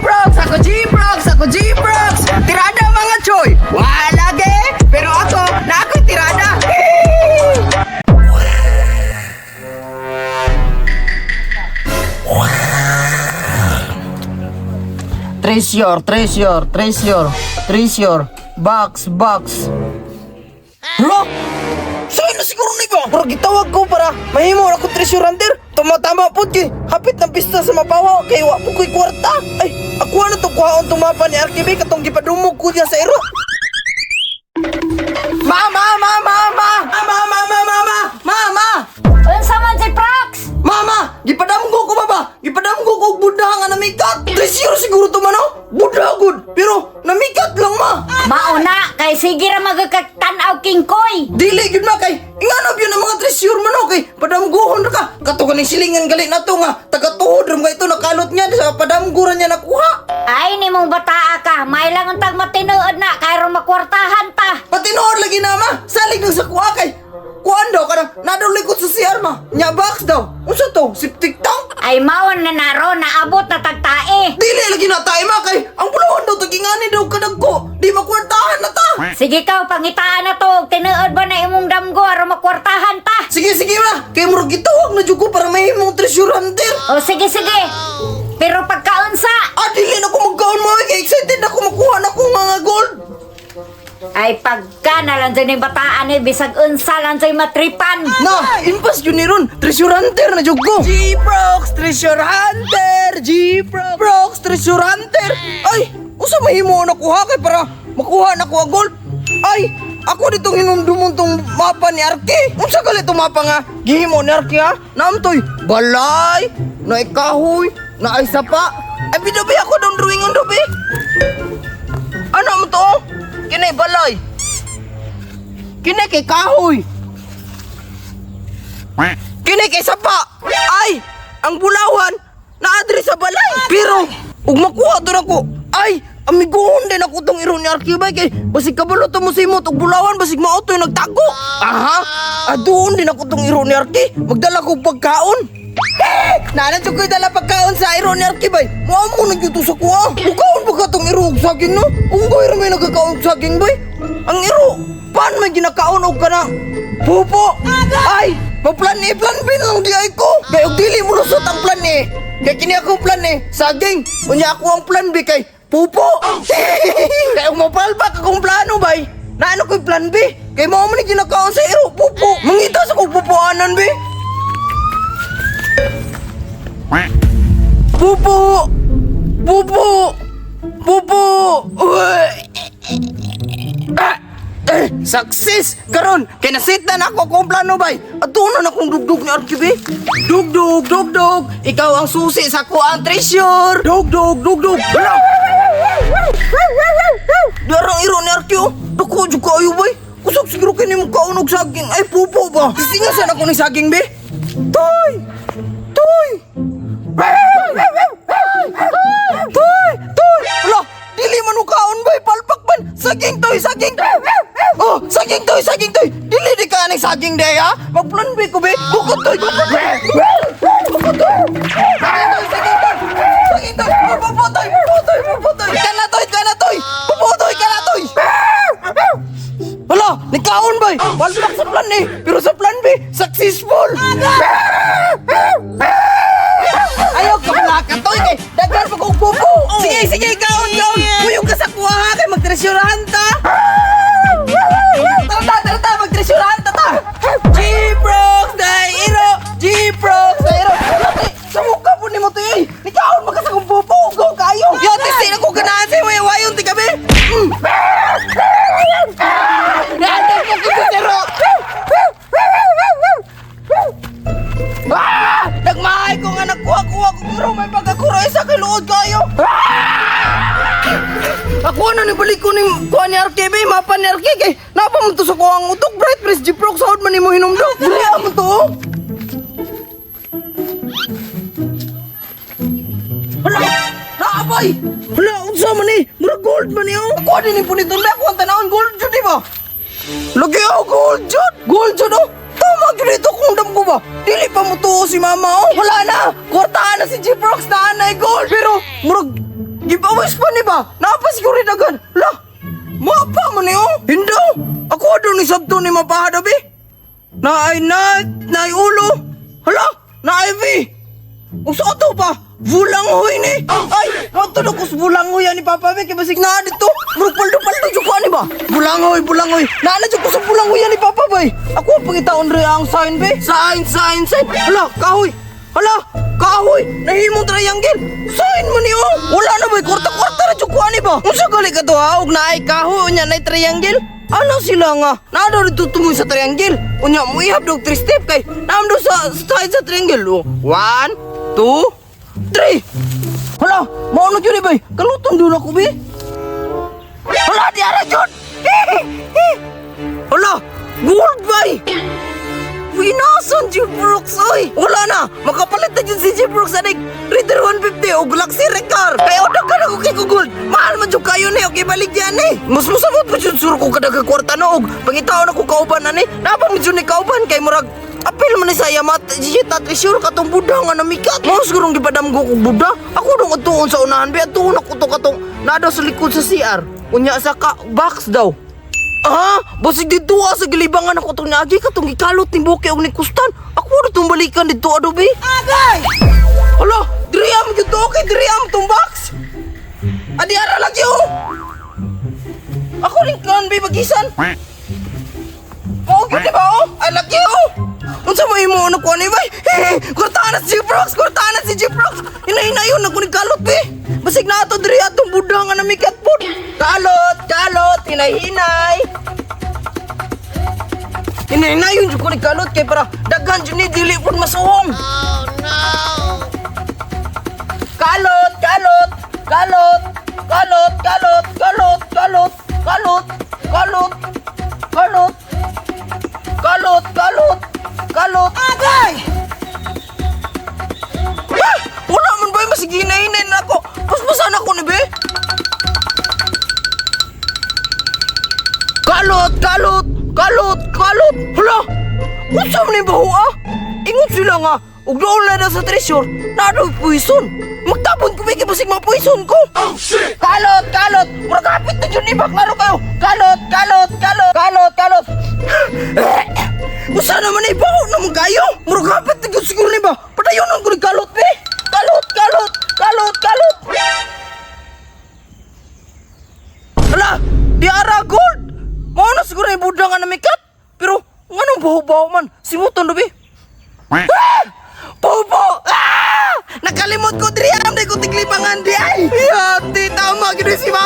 G-Prox! Ako G-Prox! Ako G-Prox! Tirada mga choy! Wala ge! Pero ako, na ako'y tirada! Treasure, treasure, treasure, treasure, box, box. Hala! Sa'yo na siguro ni ba? Pero gitawag ko para mahimo na ko treasure hunter. Tama-tama po kay hapit ng pista sa mapawa kay wa po ko'y kwarta. Ay, ako na to kuhaon tong mapa ni RKB katong gipadumog ko diya sa iro. Mama, mama, mama, mama, mama, mama, mama, Unsa man si Prox? mama, gipadamgo ko ba ba? Gipadamgo ko og buddha nga namikat. Treasure siguro to man oh. Buddha gud, pero namikat lang ma. Mauna kay sige ra magkagtan-aw kingkoy. Dili gyud ma kay ingano gyud ang mga treasure man oh, kay padamguhon ra ka. Kato kaning silingan gali nato nga taga-tuhod ra mga ito nakalot niya sa padamguran niya nakuha. Ay nimong bataa ka, may lang ang tag matinuod na kay ron makwartahan ta. Patinuod lagi na ma, salig lang sa kuha kay kuan daw kanang nadulikot sa CR ma. Nya box daw. Unsa to? Septic tank? Ay maon na naro naabot na tagtae. Dili lagi na tayo ma kay ang buluhan daw tagingani daw kadagko. Di makwartahan na ta. Sige kaw pangitaan na to og tinuod ba na imong damgo aron makwartahan ta. Sige sige ma, kay murag gitawag na jud ko para mahimong treasure hunter. O sige sige. Pero pagkaunsa, Ah, dili na ko magkaon mo kay excited na ko makuha na ko mga gold. ay pagka na lang dyan yung bataan eh, bisag unsa lang dyan matripan. Na, impas yun ni Ron. Treasure Hunter na jud ko. G-Prox, Treasure Hunter! G-Prox, Treasure Hunter! Ay, usa mahimo na kuha kay para makuha na ko ang gold. Ay, ako ditong hinumdumon tong mapa ni Arke. Unsa gali tong mapa nga gihimo ni Arke ha? Naamtoy, balay, naay kahoy, naay sapa. Ay, bidobi ako dong drawingon dobi. Ano mo to? Oh? Kini balay. Kini kay kahoy. Kini kay sapa. Ay, ang bulawan naadri sa balay. Pero ug makuha to nako. Ay, amiguhon din ako tong iro ni Arkibay kay basig kabalo to mo simot og bulawan basig mao to yung nagtago. Aha, aduon din ako tong iro ni Arki. Magdala ko pagkaon. Eh, Nana jud ko'y dala pagkaon sa iro ni Arkibay. Mao mo na gyud to sa kuha. Mukaon ba ka tong iro og saging no? Unggoy ra may nagkakaon og saging bay. Ang iro, paan may ginakaon og kana? Pupo! Ay! Ma-plan A, plan B na lang di ay ko! Kay og dili mo lusot ang plan A. Kay kini akong plan A, saging. Unya ako ang plan B kay pupo. Kay og mapalpak akong plano bay. Naano ko'y plan B? Kay mao man ni ginakaon sa iro, pupo. Mangita sa kong pupuanan be. Pupo! Pupo! Pupo! Uy! Ah! Eh, success! Karon, kay nasita na ako akong plano bay. Ato na akong dugdug ni RQB. Dugdug, dugdug, ikaw ang susi sa ko ang treasure. Dugdug, dugdug. Hala! Darang iro ni RQ. Dako jud kaayo bay. Kusog siguro kini mo kaon og saging. Ay pupo ba? Singasan ako ni saging be. Toy! Toy! Toy! Toy! Hala! Dili man og kaon bay, palpak man. Saging toy, saging. Oh, saging toy, saging toy. Dili di ka aning saging day ha. Magplan B ko be. Bukod toy, bukod. Bukod toy. Saging toy, saging toy. Saging toy. Pupo toy, pupo toy, pupo toy. Kana toy, kana toy. Pupo toy, kana toy. Hala, nikaon bay. Palpak sa plan A, pero sa plan B, successful. Ayaw ka pala toy kay daghan pa kong pupo. Sige, sige, kaon, kaon. Kuyog ka sa kuha ha, kay magtresyurahan ta. Tara ta, tara ta, magtresyurahan ta ta. G-Prox dai iro, G-Prox dai iro. Yati, sa mukha po ni mo to eh. Nikaon man ka sa kong pupo, go kayo. Yati, sino ko ganahan sa imo wayon ti gabi. Naantay ko kito siro. Ah! Nagmahay ko nga nagkuha-kuha ko pero may pagkakuro sa kiluod kayo. Ah! Ako na ni balik ko ni kuha ni RKB, mapa ni RK kay napa mo to sa kuha ang utok bright press G-Prox saod man nimo hinumdum. Dili mo to. Oh. Hala! Naabay! Hala, unsa man ni? Mura gold man ni oh. Kuha din ni punito na ako ang tanawon gold jud di ba? Lagi oh, gold jud! Gold jud oh! Tama jud ito kung dam ko ba? Dili pa mo tuo si mama oh! Wala na! Kwartahan na si G-Prox na anay gold! Pero, murag, Giveaways pa ni ba? Naa pa siguro dagan. La, mapa man ni oh. Hindaw. Ako daw ni sabto ni mapahada be. Naay night, naay ulo. Hala, naay V. Unsa ato pa? Bulanghoy ni. Ay, mato na kus bulanghoy ani Papa be kay basig naa dito. Murag paldo-paldo jud ko ani ba? Bulanghoy, bulanghoy. Naa na jud ko sa bulanghoy ani Papa bay. Ako ang pangitaon re ang sign be. Sign, sign, sign. Hala, kahoy. Hala, kahoy. Nahimong triangle. Sign man ni oh. Wala na bay, kwarta-kwarta ra jud ko ani ba? Unsa gali ka to ha? Og naay kahoy unya naay triangle. Ano sila nga? Naa daw dito tumoy sa triangle. Unya mo ihap dog three step kay naam daw sa side sa triangle. Oh. One, two, three. Hala, mao na jud ni bay. Kaluton doon ako bi. Hala, di ara jud. Hala, gold bay. Winasan G Brooks oy. Wala na, makapalit na jud si G Brooks anig Raider 150 og luxury car. Kay odak ka na ko kay ko gold. Mahal man jud kayo ni, okay balik yan eh. Mas mosamot pa jud sur ko kada kwarta no og pangitaon ako kauban ani. Napa man jud ni kauban kay murag apil man ni sa yamat jita treasure katong Buddha nga namikat. Mao sigurong gipadamgo kog Buddha. Ako dong atuon sa unahan bi, atuon ako to katong naa daw sa likod sa CR. Unya sa ka box daw. Ah, basig dito ah, sa gilibangan ako itong naagi katong gikalot ni Buki og ni Kustan. Ako na itong balikan dito, Adobe. Agay! Hala, diriam gyud to, okay, diriam tong box. Adi ara lagi oh. Ako rin kan be magisan. Mao gyud di ba oh? Ay lagi oh. Unsa may imo ano ko ani bay? Kwartahan na si G-Prox, kwartahan na si G-Prox. Hinay-hinayon ako ni kalot be. Basig na ato diri atong Buddha nga namikat pod. Kalot, kalot, hinay-hinay. Hinay-hinayon jud ko ni kalot kay para daghan jud ni dili pud masuhong. Oh no. Kalot, kalot, kalot, kalot, kalot, kalot, kalot, kalot, kalot, kalot, kalot, kalot, kalot. Agay! Ah! Wala man ba mas ginahinay na ako. Puspusan ako ni be. Kalot, kalot, kalot, kalot. Hala! Unsa man ni baho ah? Ingon sila nga, ug doon na sa treasure, naa daw poison. Magtapon ko kay basig ma-poison ko. Oh shit! Kalot, kalot. Murag hapit na jud ni ba klaro kayo. Kalot, kalot, kalot, kalot, kalot. Usa naman ay baho naman kayo. Murag hapit na jud siguro ni ba. Padayon ang ko ni kalot be. Kalot, kalot, kalot, kalot. Hala, di ara gold. Mao na siguro yung Buddha nga namikat. Pero nganong baho-baho man? Simuton do be. Ah! Popo! Ah! Nakalimot ko diri am di ko tiglipangan di ay. Yati tama gid si mama.